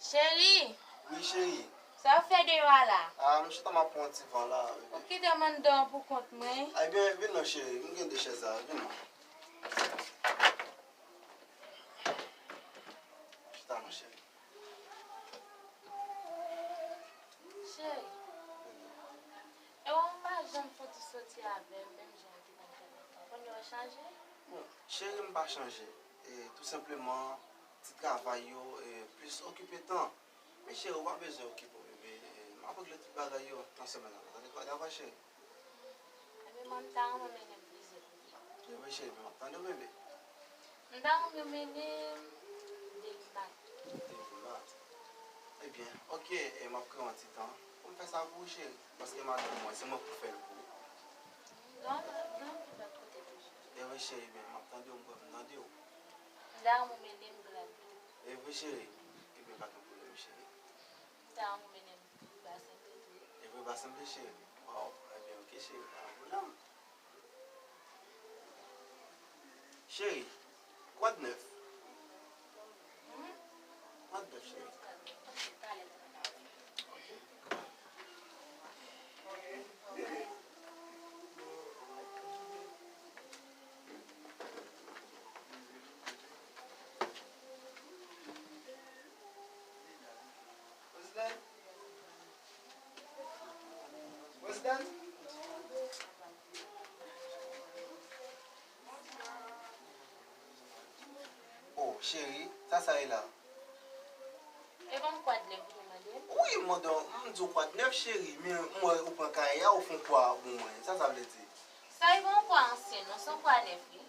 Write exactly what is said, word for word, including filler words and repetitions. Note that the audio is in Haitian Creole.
Cheri! Wi, cheri. Sa w ap fè deyò a la? Ah, m chita, m ap pran yon ti van la, bebe. Ou kite m anndan an pou kont mwen? Ebyen, vin non, cheri. M gen de chèz la, vin non. Chita non, cheri. Cheri, e w pa janm fouti soti avè m, menm jan w te konn fè lontan. Kounye a w chanje? Bon, cheri, m pa chanje. E, tou senpleman, ti travay yo, e, plis okipe tan. Men cheri, ou pa bezwen okipe w, bebe. E, m ap regle tout bagay yo nan semèn nan. Tande, dakò, cheri? Ebyen, mwen, m ta renmen mennen m plizyè kote. Ebyen, cheri, men m ap tande w, bebe. M ta renmen mennen m Delimat. Delimat. Ebyen, oke, e, m ap kreye yon ti tan pou m fè sa pou ou, cheri. Paske madanm mwen, se mwen k pou fè l pou ou. Gen yon, gen yon lòt kote toujou. Ebyen, cheri, men m ap tande w, m pran, m tande w. M ta renmen mennen m Glad tou. Evre, cheri? Ebyen, pa gen pwoblèm, cheri. M ta renmen mennen m Basen Blo tou. Evre, Basen Blo, cheri? Waw, ebyen, oke, cheri, pa gen pwoblèm. Cheri, kwa de nèf? Hmm? Kwa de nèf, cheri? Talè, talè. Oh, cheri, sa sa ye la? E pa m kwa de nèf ou te mande m? Wi, m mande w, m di w kwa de nèf, cheri, men m wè ou pran kay la, ou fè yon kwa pou mwen. Sa sa vle di? Sa e pa yon kwa ansyen, non, se yon kwa nèf, wi.